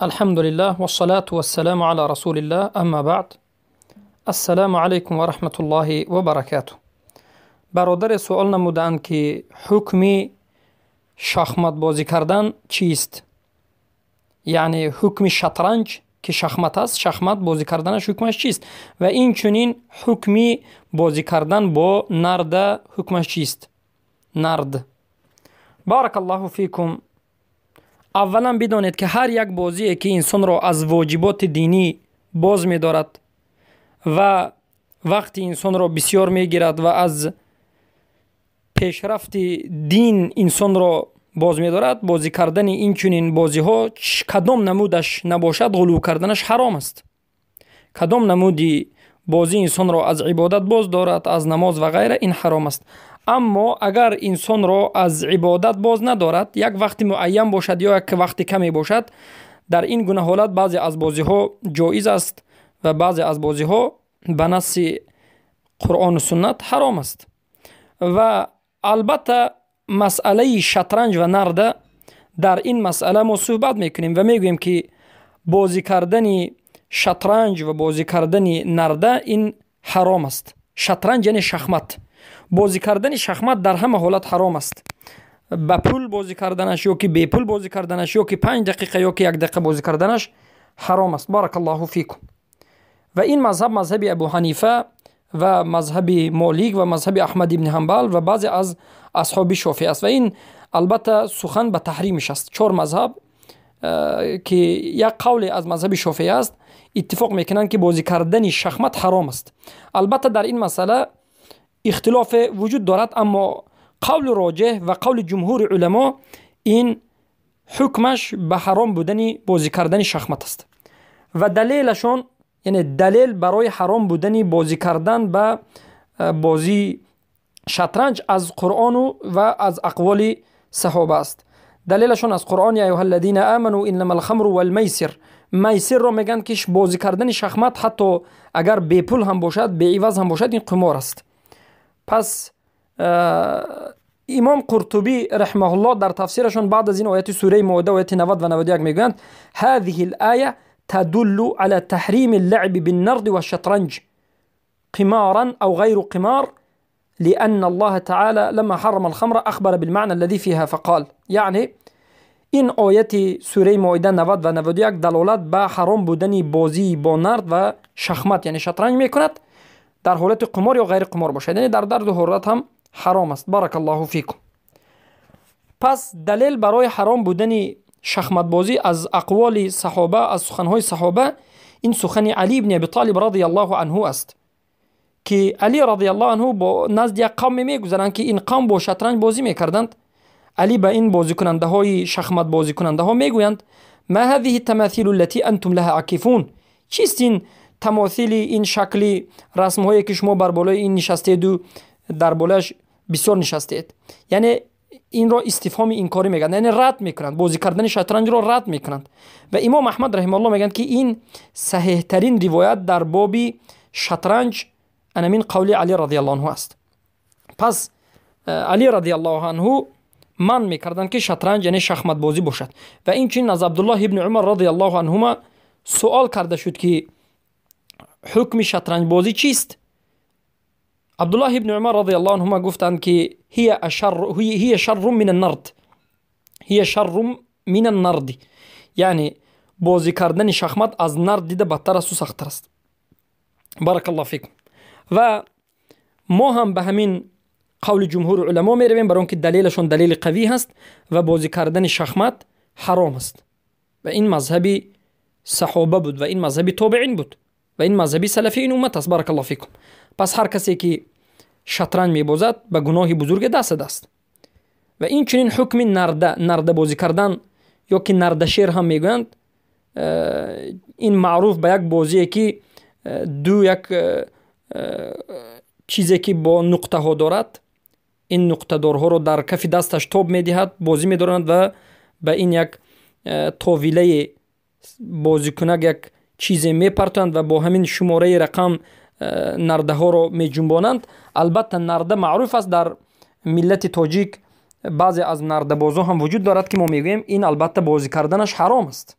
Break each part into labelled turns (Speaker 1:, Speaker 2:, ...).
Speaker 1: الحمد لله والصلاة والسلام على رسول الله، أما بعد، السلام عليكم ورحمة الله وبركاته. Бародаре суол намудаанд, ки ҳукми шахмат бозӣ кардан чист, яъне ҳукми шатранҷ, ки шахмат аст, шахмат бозӣ карданаш ҳукмаш чист ва инчунин ҳукми бозӣ кардан бо нарда ҳукмаш чист? Нард. بارك الله فيكم. Аввалан бидонед, ки ҳар як бозие, ки инсонро аз воҷиботи динӣ боз медорад ва вақти инсонро бисёр мегирад ва аз пешрафти дин инсонро боз медорад, бозӣ кардани ин чунин бозиҳо, кадом намудаш набошад, ғулув карданаш ҳаром аст. Кадом намуди бозӣ инсонро аз ибодат боз дорад, аз намоз ва ғайра, ин ҳаром аст. Аммо агар инсонро аз ибодат боз надорад, як вақти муайян бошад ё як вақти каме бошад, дар ин гуна ҳолат баъзе аз бозиҳо ҷоиз аст ва баъзе аз бозиҳо ба насси Қуръону суннат ҳаром аст. Ва албатта масъалаи шатранҷ ва нарда, дар ин масъала мо суҳбат мекунем ва мегӯем, ки бозӣ кардани шатранҷ ва бозӣ кардани нарда ин ҳаром аст. Шатранҷ, яъне шахмат, бозӣ кардани шахмат дар ҳама ҳолат ҳаром аст: ба пул бозӣ карданаш ё ки бепул бозӣ карданаш, ё ки 5 дақиқа, ё ки як дақиқа бозӣ карданаш ҳаром аст. بارك الله فيكم. Ва ин мазҳаб мазҳаби Абу Ҳанифа ва мазҳаби Молик ва мазҳаби Аҳмад ибни Ҳанбал ва баъзе аз асҳоби Шофеъ аст. Ва ин албатта сухан ба таҳримиш аст. Чор мазҳаб, ки як қавле аз мазҳаби Шофеъ аст, иттифоқ мекунанд, ки бозӣ кардани шахмат ҳаром аст. Албатта дар ин масъала ихтилофе вуҷуд дорад, аммо қавли роҷеҳ ва қавли ҷумҳури уламо ин ҳукмаш ба ҳаром будани бозӣ кардани шахмат аст. Ва далелашон, яъне далел барои ҳаром будани бозӣ кардан ба бозии шатранҷ аз Қуръону ва аз ақволи саҳоба аст. Далелашон аз Қуръон: يا أيها الذين آمنوا إنما الخمر والميسر. Майсирро мегӯянд, ки бозӣ кардани шахмат, ҳатто агар бепул ҳам бошад, беиваз ҳам бошад, ин қумор аст. Пас имом Қуртубӣ رحمه الله дар тафсирашон баъд аз ин ояти сураи Моида, ояти 90 ва 91 мегӯянд: هذه الآية تدل على تحريم اللعب بالنرد والشطرنج قمارا أو غير قمار، لأن الله تعالى لما حرم الخمر أخبر بالمعنى الذي فيها فقال. یعنی ин ояти сураи Моида 90 ва 91 далолат ба ҳаром будани бозии бо нард ва шахмат, яъне шатранҷ мекунад, дар ҳолати қумор ё ғайри қумор бошад, яъне дар ду ҳолат ҳам ҳаром аст. بارك الله فيكم. Пас далел барои ҳаром будани шахматбозӣ аз ақволи саҳоба, аз суханҳои саҳоба, ин сухани Али ибни Аби Толиб رضي الله عنه аст, ки Али رضي الله عنه бо назди як қавме мегузаранд, ки ин қавм бо шатранҷ бозӣ мекарданд. Али ба ин бозикунандаҳои шахматбозикунандаҳо мегӯянд: ما هذه التماثيل التي أنتم لها عاكفون؟ Чист ин тамосили, ин шакли расмҳое, ки шумо бар болои ин нишастеду дар болояш бисёр нишастед? Яъне инро истифҳоми инкорӣ мегӯянд, яъне рад мекунанд, бозӣ кардани шатранҷро рад мекунанд. Ва имом Аҳмад رحمه الله мегӯянд, ки ин саҳеҳтарин ривоят дар боби шатранҷ анамин қавли Али رضي الله عنه аст. Пас Али رضي الله عنه манъ мекарданд, ки шатранҷ, яъне шахматбозӣ бошад. Ва инчунин аз Абдуллоҳ ибни Умар رضي الله عنهما суол карда шуд, ки ҳукми шатранҷбозӣ чист? Абдуллоҳ ибни Умар رضي الله عنهما гуфтанд, ки هي شر من النرد، هي شر من النرد، яъне бозӣ кардани шахмат аз нард дида бадтар асту сахттар аст. بارك الله فيكم. Ва мо ҳам ба ҳамин қавли ҷумҳури уламо меравем, барои он ки далелашон далели қавӣ ҳаст ва бозӣ кардани шахмат ҳаром аст. Ва ин мазҳаби саҳоба буд ва ин мазҳаби тобеин буд ва ин мазҳаби салафи ин уммат аст. بارك الله فيكم. Пас ҳар касе, ки шатранҷ мебозад, ба гуноҳи бузурге даст задааст. Ва инчунин ҳукми нарда, нардабозӣ кардан ё ки нардашер ҳам мегӯянд, ин маъруф ба як бозие, ки ду як чизе, ки бо нуқтаҳо дорад, ин нуқтадорҳоро дар кафи дасташ тоб медиҳад, бозӣ медоранд ва ба ин як товилаи бозикунак як чизе мепартоянд ва бо ҳамин шумораи рақам нардаҳоро меҷунбонанд. Албатта нарда маъруф аст дар миллати тоҷик, баъзе аз нардабозо ҳам вуҷуд дорад, ки мо мегӯем, ин албатта бозӣ карданаш ҳаром аст.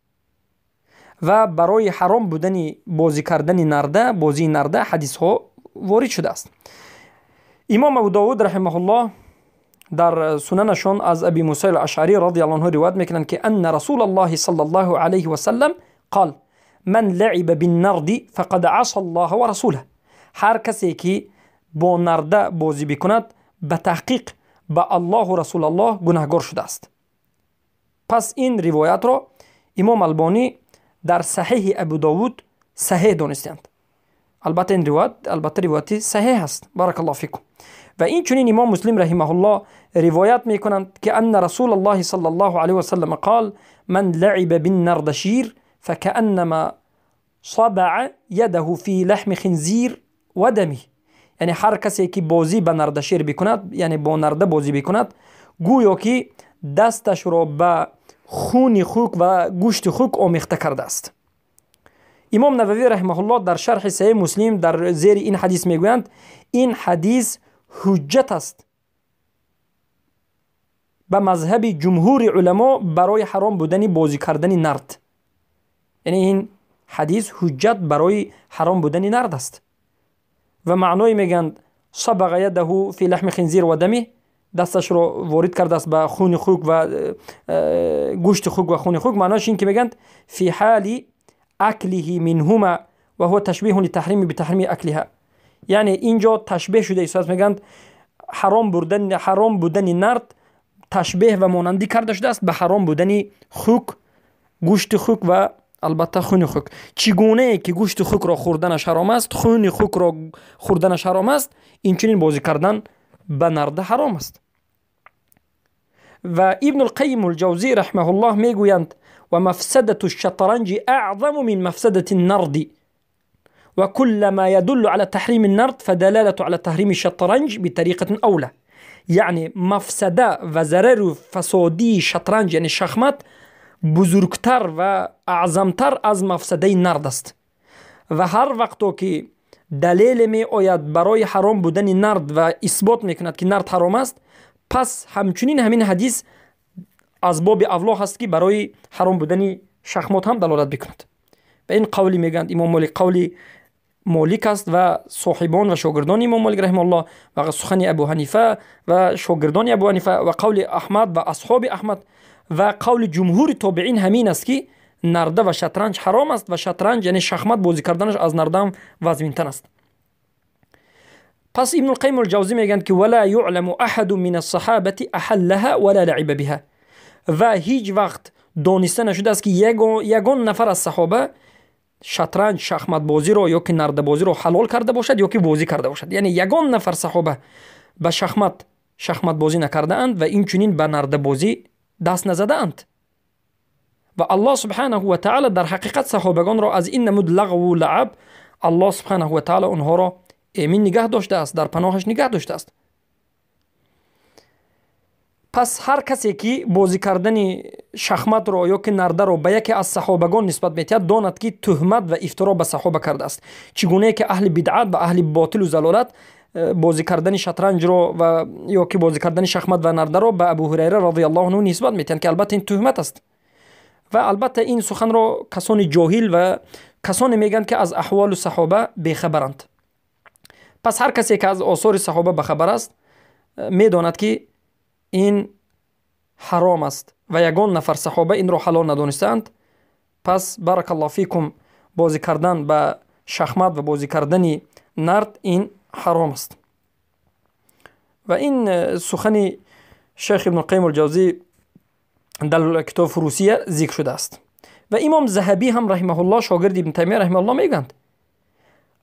Speaker 1: ва барои ҳаром будани бозӣ кардани нарда, бозии нарда ҳадисҳо ворид шудааст. Имом Абу Довуд раҳимаҳуллоҳ дар сунанашон аз Аби Мусо ал-Ашъарӣ радиаллоҳу анҳу ривоят мекунанд, ки анна Расулаллоҳи саллаллоҳу алайҳи васаллам қол: ман лаиба биннарди фақад аса Аллоҳа ва расулаҳ. Ҳар касе ки бо нарда бозӣ бикунад, ба таҳқиқ ба Аллоҳу Расулаллоҳ гунаҳгор шудааст. Пас ин ривоятро имом Албонӣ дар Саҳеҳи Абу Довуд саҳеҳ донистанд. Албатта ин ривоят албатта ривояти саҳеҳ аст. Баракаллоҳу фикум. Ва инчунин имом Муслим раҳимаҳуллоҳ ривоят мекунанд, ки анна Расулаллоҳи саллаллоҳу алайҳи васаллам қол: ман лаиба биннардашир факааннама сабаа ядаҳу фи лаҳми хинзир ва дамиҳ. Яъне ҳар касе ки бозӣ ба нардашир бикунад, яъне бо нарда бозӣ бикунад, гӯё ки дасташро ба хуни хук ва гӯшти хук омехта кардааст. Имом Нававӣ раҳимаҳуллоҳ дар шарҳи Саҳеҳи Муслим дар зери ин ҳадис мегӯянд: ин ҳадис ҳуҷҷат аст ба мазҳаби ҷумҳури уламо барои ҳаром будани бозӣ кардани нард. Яъне ин ҳадис ҳуҷҷат барои ҳаром будани нард аст. Ва маъное мегӯянд: сабаға ядаҳу фи лаҳми хинзир ва дамиҳ, дасташро ворид кардааст ба хуни хук ва гӯшти хук ва хуни хук. Маъноаш ин ки мегӯянд: фи ҳали аклиҳи минҳума ва ҳува ташбиҳун литаҳрими битаҳрими аклиҳа. Яъне инҷо ташбеҳ шуда истодааст, мегӯянд ҳаром будани нард ташбеҳ ва монандӣ карда шудааст ба ҳаром будани хук, гӯшти хук ва албатта хуни хук. Чӣ гунае ки гӯшти хукро хӯрданаш ҳаром аст, хуни хукро хӯрданаш ҳаром аст, инчунин бозӣ кардан ба нарда ҳаром аст. Ва Ибнулқайим Алҷавзӣ раҳимаҳуллоҳ мегӯянд: ва мафсадату шатранҷи аъзаму мин мафсадати нарди ва кулла ма ядуллу ала таҳрими нард фадалалату ала таҳрими шатранҷ битариқатин авла. Яъне мафсада ва зарару фасодии шатранҷ, яъне шахмат, бузургтар ва аъзамтар аз мафсадаи нард аст. Ва ҳар вақто ки далеле меояд барои ҳаром будани нард ва исбот мекунад, ки нард ҳаром аст, пас ҳамчунин ҳамин ҳадис аз боби авло ҳаст, ки барои ҳаром будани шахмот ҳам далолат бикунад. Ва ин қавли мегӯянд имом Молик қавли Молик аст ва соҳибон ва шогирдони имом Молик раҳимаҳуллоҳ ва сухани Абу Ҳанифа ва шогирдони Абу Ҳанифа ва қавли Аҳмад ва асҳоби Аҳмад ва қавли ҷумҳури тобеин ҳамин аст, ки нарда ва шатранҷ ҳаром аст ва шатранҷ, яъне шахмат бозӣ карданаш аз нарда ҳам вазминтар аст. Пас Ибнулқайим Алҷавзӣ мегӯянд, ки вала юъламу аҳаду мин ассаҳабати аҳаллаҳа вала лаиба биҳа. Ва ҳеҷ вақт дониста нашудааст, ки ягон нафар аз саҳоба шатранҷ, шахматбозиро ё ки нардабозиро ҳалол карда бошад ё ки бозӣ карда бошад. Яъне ягон нафар саҳоба ба шахматбозӣ накардаанд ва инчунин ба нардабозӣ даст назадаанд. Ва Аллоҳ субҳанаҳу ва таъала дар ҳақиқат саҳобагонро аз ин намуд лағву лаъаб Аллоҳ субҳанаҳу ва таъала онҳоро эмин нигаҳ доштааст, дар паноҳаш нигаҳ доштааст. Пас ҳар касе ки бозӣ кардани шахматро ё ки нардаро ба яке аз саҳобагон нисбат метиҳад, донад, ки туҳмат ва ифтиро ба саҳоба кардааст. Чӣ гунае ки аҳли бидъат ва аҳли ботилу залолат бозӣ кардани шатранҷро ва ё ки бозӣ кардани шахмат ва нардаро ба Абу Ҳурайра радиаллоҳу анҳу нисбат метиҳанд, ки албатта ин туҳмат аст. Ва албатта ин суханро касони ҷоҳил ва касоне мегӯянд, ки аз аҳволу саҳоба бехабаранд. Пас ҳар касе ки аз осори саҳоба бахабар аст, медонад, ки ин ҳаром аст ва ягон нафар саҳоба инро ҳалол надонистаанд. Пас баракаллоҳу фикум, бозӣ кардан ба шахмат ва бозӣ кардани нард ин ҳаром аст. Ва ин сухани шайх Ибнулқайим Алҷавзӣ дар китоб Фурусия зикр шудааст. Ва имом Заҳабӣ ҳам раҳимаҳуллоҳ, шогирди Ибн Таймия раҳимаҳуллоҳ, мегӯянд: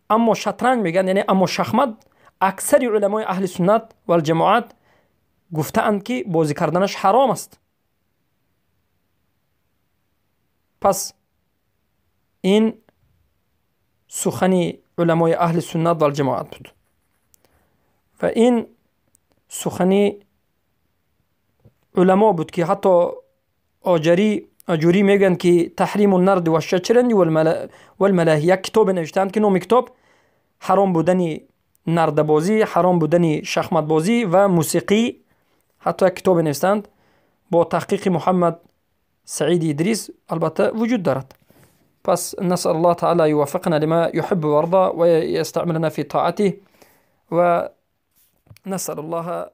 Speaker 1: аммо шатранҷ мегӯянд, яъне аммо шахмат, аксари уламои аҳли суннат валҷамоат гуфтаанд, ки бозӣ карданаш ҳаром аст. Пас ин сухани уламои аҳли суннат валҷамоат буд ва ин сухани уламо буд, ки ҳатто Оҷурӣ мегӯянд, ки таҳриму нарди ва шатранҷи валмалаҳи, як китобе навиштаанд, ки номи китоб ҳаром будани нардабозӣ, ҳаром будани шахматбозӣ ва мусиқӣ. Ҳатто як китобе навиштаанд бо таҳқиқи Муҳаммад Саиди Идрис, албатта вуҷуд дорад. Пас نسأل الله تعالى يوفقنا لما يحب ويرضى ويستعملنا في طاعته، ونسأل الله.